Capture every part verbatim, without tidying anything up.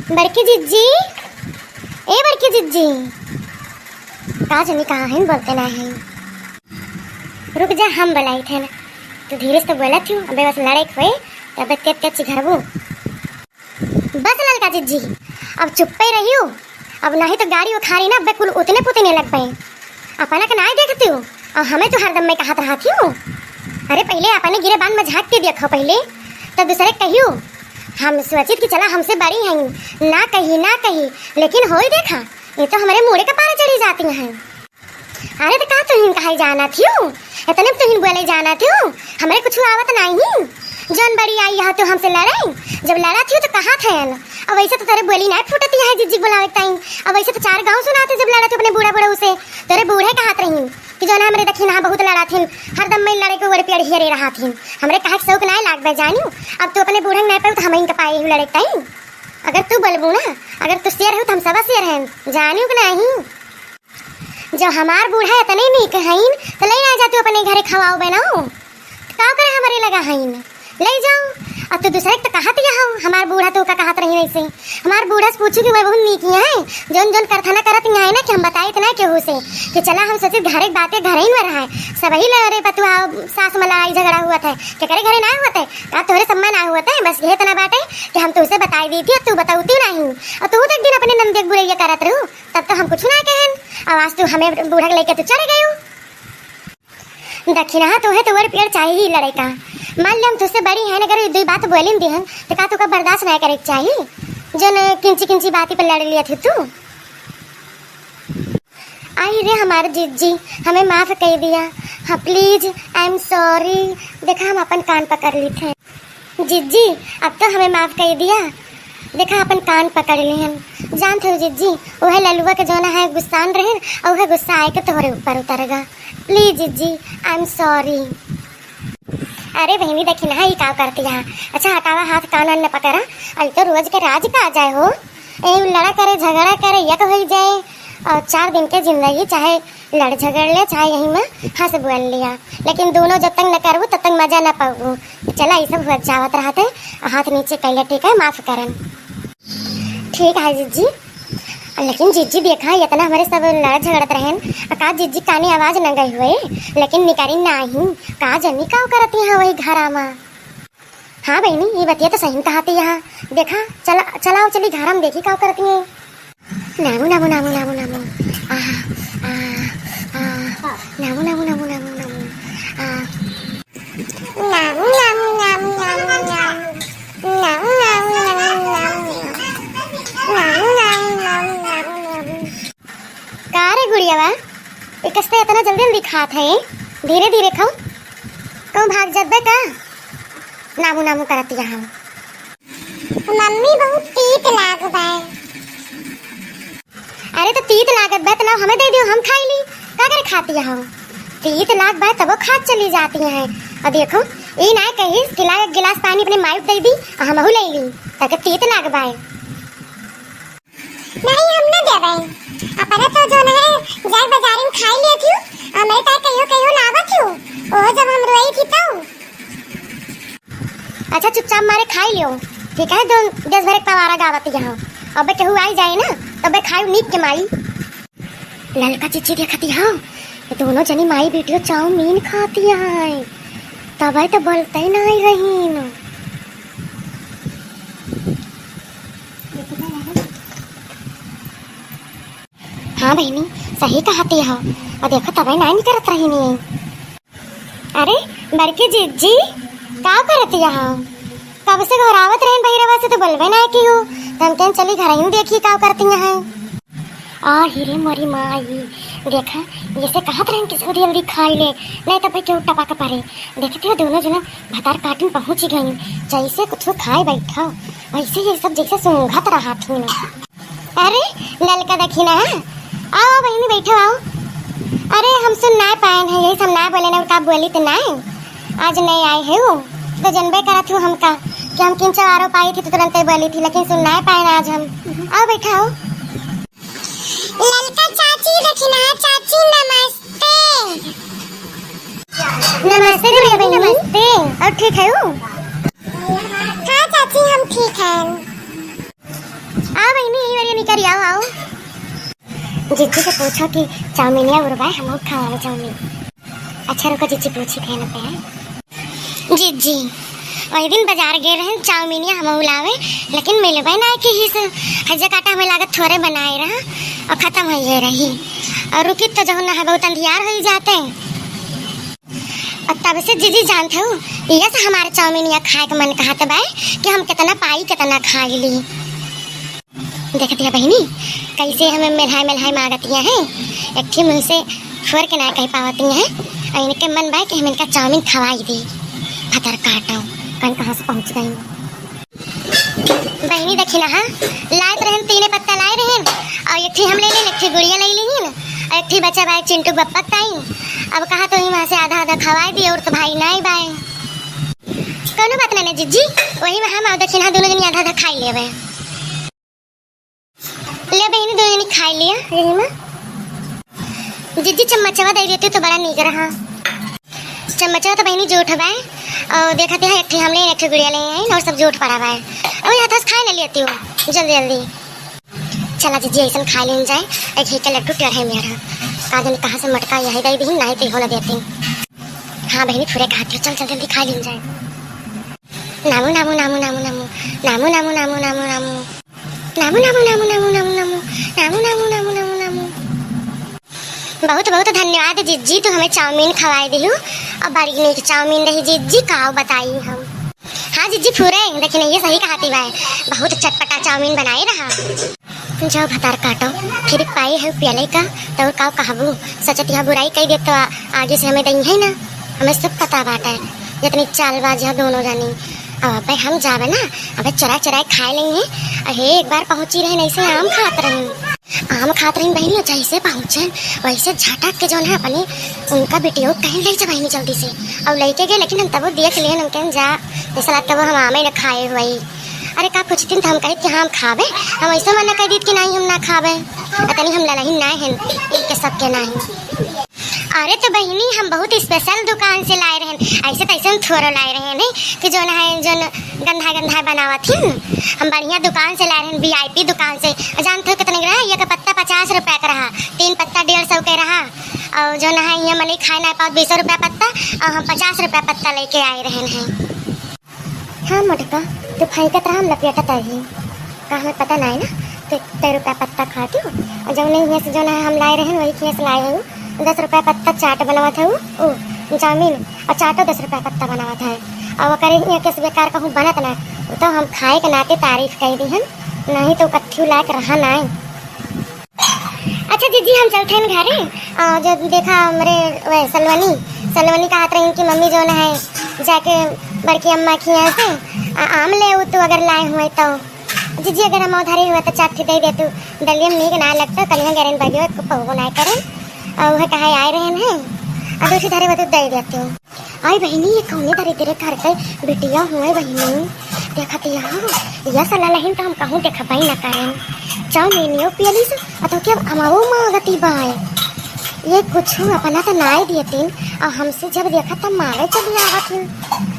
बड़की जिज्जी, ए बड़की जिज्जी, का जनी कहाँ हैं, बोलते ना हैं। रुक जा, हम बोलाइत हैं। तू धीरे से बोलत हूँ, अबे बस लड़ाई होए, तब तेज तेज चिघरबू। बस ललका जिज्जी, अब चुप्पे रहियो, अब नहीं तो गाड़ी उखारी ना, अबे कुल उतने पुतने लगबे। अपना के नाय देखती हो, और हमें तो हरदम में कहत रहत ही हो। अरे पहले अपने गिरे बान में झाँक के देखो पहले, तब दूसरे कहियो। हम सोचित कि चला हमसे बड़ी हैं, ना कही, ना कही, लेकिन होई देखा, ये तो हमारे मूड़े का पारा चढ़ी जाती हैं। अरे तो का तुहिन कहे जाना थियो? इतने में तुहिन बोले जाना थियो? हमरे कुछ आवत नहीं। जौन बड़ी आई यहाँ तो हमसे लड़े, जब लड़ा थियो तो कहा थे न। अब वैसे तो तेरे बोली नहीं फूटती है जिज्जी बुलावे ताई। अब वैसे तो चार गाँव सुनाते जब लड़ा थियो अपने बूढ़ा बूढ़ा उसे। तेरे बूढ़े कहत रही कि जौन हमरे दखिनहा बहुत लड़ा थिन, हरदम मैं लड़े के ओर पेड़ हियरे रहा थिन। हमरे कहे के शौक नहीं लागबे जानियो। अब तू अपने बूढ़े नहीं पाऊ तो हम इनका पाए ही लड़े ताई। अगर तू बोलबू ना, अगर तू शेर हो तो हम सब शेर हैं, जानियो कि नहीं। जब हमार बूढ़ा इतने नीक हईन, तो ले ना जा तू अपने घरे खवाओ बनाओ। तो का करे हमरे लगा हईन? ले जाओ। अब तू दूसरे के तो कहत यहाँ हो, हमार बूढ़ा तो का कहत रही वैसे। हमार बूढ़ा से पूछू कि मैं बहुत नीक ही है, जौन जौन करथना करत यहाँ है ना कि हम बताइत ना केहू से कि चला हम सोचे घरे के बातें घरे ही में रहा है। सबही लड़े पतुआ सास में लड़ाई झगड़ा हुआ था, केकरे घरे ना हुआ था, का तोहरे सम्मान ना हुआ था, बस ये इतना बात है कि हम तुझसे बताई दी थी, तू बताउती नहीं, और तू तो एक दिन अपने नंदे के बुरैया करत रहू। तब तो हम कुछ ना कहन, अब आज तू हमें बूढ़ा के लेके तू चले गयो। दखिनहा तोहे तो वर पेड़ चाही ही लड़े का। मान ले हम तुझसे बड़ी हैं, अगर ये दो बात बोलिन दी हैं, तो का तुका बर्दाश्त ना करे के चाही? जौन किंची किंची बाती पर लड़ लिया थी तू। आई रे हमारे जिज्जी, हमें माफ कर दिया। हाँ, please, I am sorry। देखा, हम अपन कान पकड़ ली थे। जिज्जी, अब तो हमें माफ कर दिया। देखा, अपन कान पकड़ लिहन। जानत हो जिज्जी, उहे ललुआ के जौन है गुस्सान रहन, और उहे गुस्सा आए के तोहरे ऊपर उतरगा। Please जिज्जी, I am sorry। अरे बहिनी, दखिनहा, ई का करती है? अच्छा, हटावा हाथ, कान वान न पकड़ा। अरे तो रोज के राज का आ जाए हो। ए, लड़ा करे, झगड़ा करे, एक होई जाए, और चार दिन के जिंदगी चाहे लड़ झगड़ ले, चाहे यही में हंस बोल लिया, लेकिन दोनों जब तक न करबू तब तक मजा न पाबू। चला, ये सब हुआ जावत रहते, हाथ नीचे कैले, ठीक है, माफ करन। ठीक है जिज्जी, लेकिन जिज्जी देखा, इतना हमारे सब लड़ झगड़त रहन, आ का जिज्जी काने आवाज न गई हुए, लेकिन निकारी नाही, का जनी का करती है वही घरा में। हाँ बहिनी, ये बतिया तो सही कहती यहाँ। देखा, चला, चलाओ, चली घर हम देखी का करती है। नामू, नामू, नामू, नामू, नामू। आ, आ, आ। नामू, नामू, नामू, नामू, नामू। आ। नामू, नामू, नामू, नामू, नामू। नामू, नामू, नामू, नामू, नामू। नामू, नामू, नामू, नामू, नामू। का रे गुड़ियावा, ए कस्ते इतना जल्दी जल्दी खात है? धीरे धीरे खाओ, कहूँ भाग जब्बे का? नामू नामू करत यहाँ। मम्मी, बहुत तीत लाग बाय। अरे तो तीत लागत बा तो लाओ हमें दे दियो, हम खाई ली। का करे खाती यहाँ? तीत लाग बाय तबो खात चली जाती हैं। और देखो, ई ना कही कि ला एक गिलास पानी अपने माई के दे दी, और हमहू ले ली, ताकि तीत लाग बाय। नहीं, हम न देबै। अपने तो जौन है, जाए बाजारी में खाई लेत हूँ, हमरे ताई कहियो कहियो लावत हूँ, ओहो जब हम रोई थी तो। अच्छा, चुपचाप मारे खाई लियो, ठीक है? दो, देश भर एक पवारा गावत यहाँ। अबे केहू आई जाए ना, तबे खाई नीक के माई। ललका चिच्ची देखती हो, ये दोनों जनी माई बेटियों चाउमीन खाती हैं, तबे तो बोलते ही नहीं रहीन। हाँ बहिनी, सही कहती हो। और देखो, तबे नाई करत रहीन। अरे, बड़की जिज्जी, का करती हो? कब से घरावत रहन बहिरवा से तो बोलबे ना की हो। तो हम कहन चली घर ही देखी का करती हैं। आ, हिरे मोरी माई, देखा, जैसे कहत रहन कि जल्दी जल्दी खाई ले, नहीं तो भाई केहू टपा के परे। देखती हो, दोनों जना भतार काटन पहुँच गई। जैसे कुछ खाए बैठा, वैसे ये सब जैसे सूंघत रहा थी। अरे, ललका देखी ना, आओ बहिनी, बैठो, आओ। अरे, हम सुन ना पाएन है, यही सब ना बोले ना, का बोली तो ना, आज नहीं आए है वो, तो जनबे करत हूँ हमका कि हम किन चवारो पाई थी तो तुरंते बोली थी, लेकिन सुन ना पाएन आज हम। आओ, बैठा, आओ। ललका चाची देखी ना, चाची नमस्ते। नमस्ते रे बहिनी। नमस्ते। और ठीक है वो? हाँ चाची, हम ठीक हैं। आ, आओ, आओ। जिज्जी से पूछो कि चाउमीनिया उरबाए, हम खावे चाउमीन। अच्छा रुको जिज्जी, पूछी थे ना पे। जिज्जी, वही दिन बाजार गए रहन चाउमीनिया हम लावे, लेकिन मिलबे ना किहिस। हज्जा काटा हमें लागत थोड़े बनाए रहा और खत्म हो गए रही। और रुकी तो जहन ना है बहुत अंधियार हो ही जाते। और तब से जिज्जी जानत हऊ, ये से हमारे चाउमीनिया खाए के मन कहत बाए कि हम कितना पाई कितना खा ली। देखत हिया बहिनी, कैसे हमें मेल्हाए मेल्हाए मांगतिया हैं। एक ठे मुंह से फोर के ना कह पावतिया हैं। और इनके मन बाए कि हम इनका चाउमीन खवाई दी। भतर काटो, कहीं कहाँ से पहुँच गई। बहिनी देखी ना, हाँ, लाए तो रहन, तीने पत्ता लाए रहन, और एक ठे हम ले लेन, एक ठे गुड़िया ले लेन, और एक ठे बचा बाए चिंटू बप्पा ताई। अब कहा तो वहीं वहाँ से आधा आधा खवाई दिए, और तो भाई नाई बाए। कौनो बात ना, ना जिज्जी, वही में हम आओ देखी ना, दोनों जनी आधा आधा खाई लेवे। ले बहिनी, दोनों जनी खाई लिया यही में। जिज्जी चम्मचवा दे देती तो बड़ा नीक रहा। चम्मचवा तो बहिनी जूठ बाए, और देखत है एक ठे हम ले, एक ठे गुड़िया ले आई, और सब जूठ पड़ा बाए। और यहाँ तो खाए ना लेती हो जल्दी जल्दी। चला जिज्जी, ऐसन खा लेन जाए, एक ही के लड्डू टेढ़े मेढ़ा। का जाने कहाँ से मटका यही दे दी, नहीं तो हो ना देती। हाँ बहिनी, फुरे कहा थे, चल चल जल्दी खा लेन जाए। नामू, नामू, नामू, नामू, नामू। नामू, नामू, नामू, नामू, नामू। नामू, नामू, नामू, नामू, नामू, नामू। नामू, नामू, नामू, नामू, नामू। बहुत बहुत धन्यवाद जिज्जी, तू हमें चाउमीन खवाए दिहू। और बड़ी नीक चाउमीन रही जिज्जी, काव बताई हम। हाँ जिज्जी, फुरे, देखी नहीं, ये सही कहती बाए, बहुत चटपटा चाउमीन बनाए रहा। जाओ भतार काटो, फिर पाई है पियले का, तो और काव कहबू, सचत यहाँ बुराई कई दे तो आ-, आगे से हमें दई है ना, हमें सब पता बाटे, जितनी चालबाज है दोनों जानी। अब अबे हम जाबे ना, अबे चुराए चुराए खाए लेंगे। अहे, एक बार पहुँची रहे, नहीं से आम खात रही, आम खात रही बहिनी, जैसे पहुँचे वैसे झटक के जो है अपने उनका बेटियों कहीं ले जा बहिनी जल्दी से। और लेके गए, लेकिन हम तबो देख लिए, हम कहें जा, जैसे लगता वो हम आमे न खाए हुए। अरे का कुछ दिन तो हम कहित कि हाँ, हम खाबे, हम ऐसे मना कर दीत कि नहीं, हम ना खाबे। अतनी हम ललहिन नाय हैं, इनके सबके नहीं। अरे तो बहिनी, हम बहुत special दुकान से लाए रहन, ऐसे तैसे हम थोड़ो लाए रहन कि जो ना है, जो न गंधा गंधा बनावत हिन। हम बढ़िया दुकान से लाए रहन, VIP दुकान से। जानत हो कितने के रहा? एक पत्ता पचास रुपया का रहा, तीन पत्ता डेढ़ सौ के रहा। और जो ना है, ये मने खाए ना पाओ, बीस रुपया पत्ता, और हम पचास रुपया पत्ता लेके आए रहन हैं। हाँ मोटका, तू फेंकत रहा, हम लपेटत रही। का हमें पता नाई ना, तू तय रुपया पत्ता खाती हो। और जौन हियाँ से जौन हम लाए रहे, वही हियाँ से लाए हूँ। दस रुपया पत्ता चाट बनावत हूँ, ओ, चाउमीन, और चाटो दस रुपया पत्ता बनावत है। और ओकर हियाँ के बेकार कहूँ बनत ना, तो हम खाए के नाते तारीफ कह दी हम, नहीं तो कट्ठी लायक रहा नाई। अच्छा जिज्जी, हम चलत हन घरे। आ, जो देखा हमरे वह सलवनी, सलवनी कहत रही कि मम्मी जो है जाके बड़की अम्मा के यहाँ से आ, आम ले आऊ, तू अगर लाए हुए तो। जिज्जी, अगर हम उधारी हुआ तो चार ठे दे दे तू। डलिया में नीक ना लगता, कलिया गरन बगियो को पहुबो ना करे। और वह कहा आए रहन है, और दूसरी धारे वो तो दे देती हूँ। आई बहिनी, ये कौने दरिद्र घर के बिटिया हुए बहिनी? देखत यहाँ, यह सला लहिन तो हम कहूँ देखबई न करें। चाउमीनियो पियली से, अतो के अमाओ मांगती बाय। ये कुछ अपना तो नाय दियतिन, और हमसे जब देखा तब मांगे चली आवत हिन।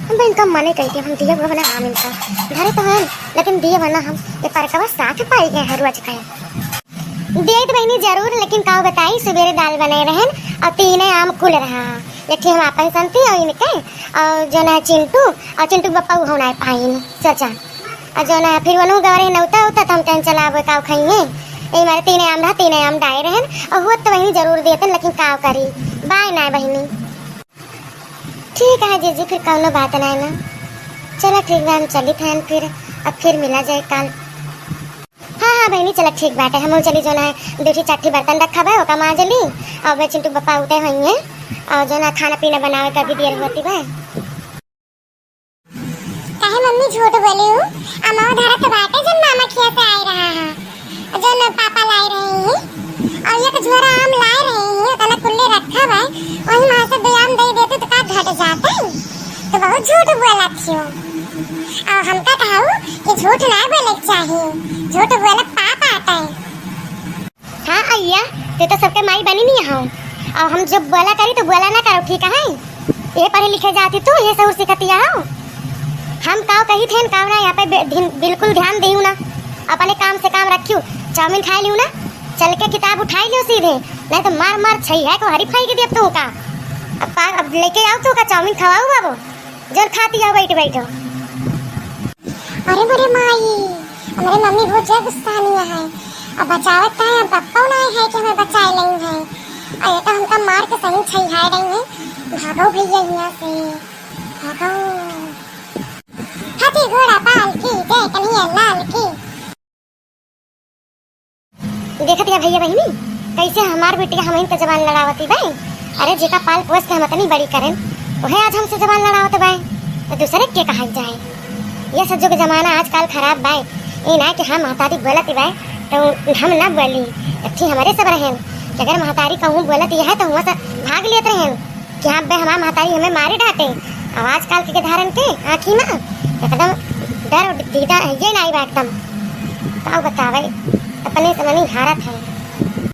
हम इनका मने कही थी, हम दिए बना हम इनका धरे तो हैं, लेकिन दिए बना हम ये परकवा साथ पाई गए हैं रोज का। देत बहिनी जरूर, लेकिन का बताई, सुबेरे दाल बनाए रहन और तीने आम कुल रहा। एक ठे हम आपन संती और इनके, और जो ना चिंटू, और चिंटू के बप्पा उहो ना पाइन, सोचा। और जो ना फिर वनु गवरे नौता होता, तो हम तन चला आबे, का खाइए। ए मारे तीने आम रहा, तीने आम डाए रहन, और हुआ तो बहिनी जरूर देतन, लेकिन का करी, बाय ना बहिनी। ठीक है जीजी, फिर कौनो बात ना ना। चलो ठीक बा, हम चली थन फिर, अब फिर मिला जाए काल। हाँ, हाँ बहिनी, चला ठीक बाटे, हमहू चली, जो ना है, दू ठी चार ठी बर्तन रखा बा, ओका मांज ली, और बे चिंटू बप्पा उते होइए, और जो ना खाना पीना बनावे का भी देर होती बा। काहे मम्मी झूठ बोली हूँ? अमावा धरा तो बाटे, जन मामा खिया से आए रहा है, जन पापा लाए रहे हैं, और एक झोरा आम लाए रहे हैं, उतना कुल्ले रखा बा, वही माँ से दो आम दे देते तो का घट जाते? तो बहुत झूठ बोला थी। और हमका कहू कि झूठ ना बोले के चाही, झूठ बोले पाप आटे। हाँ अइया, तू तो सबके माई बनी नहीं हो। और हम जब बोला करी तो बोला ना करो, ठीक है? ये पढ़े लिखे जाती तू, ये सहूर सिखतिया हो। हम काव कही थे, काव ना, यहाँ पे बे-, धिन-, बिल्कुल ध्यान देऊ ना, अपने काम से काम रखियो। चाउमीन खाइ लियो ना, चल के किताब उठाइ लियो सीधे, नाहीं तो मार मार छई है को हरी फाई के देब तू का। अब पा-, अब लेके आओ तू का चाउमीन खवाओ बाबू, जोन खाती आओ बैठ बैठो। अरे मोरे माई, हमरे मम्मी बहुत ज्यादा गुस्सानी है। अब बचावत का है, अब पप्पा ना है कि हमें बचाए लेई है। अरे तो हमका मार के सही छई है रही है। भागो भैया यहाँ से, भागो। हाथी घोड़ा पाल की, जय कन्हैया लाल की। देखत या भैया बहिनी, कैसे हमार बिटिया हमहिन के जबान लड़ावती बाय। अरे जेका पाल पोस के हम अतनी बड़ी करेन, वहे आज हमसे जबान लड़ावत बाय, तो दूसरे के कहा जाए। ये सब जुग जमाना आजकल खराब बाय। ये ना कि हम महतारी बोलत बाय तो हम ना बोली, अच्छी हमरे सब रहेन कि अगर महतारी कहूँ बोलत यह है तो हुआ से भाग लेत रहेन। कि हाँ बे, हमार महतारी हमें मारे डांटे। अब आजकल के धारन के आँखी में एकदम डर और दीदा ये नाई बा एकदम। का बतावे, अपने से मनी हारत है।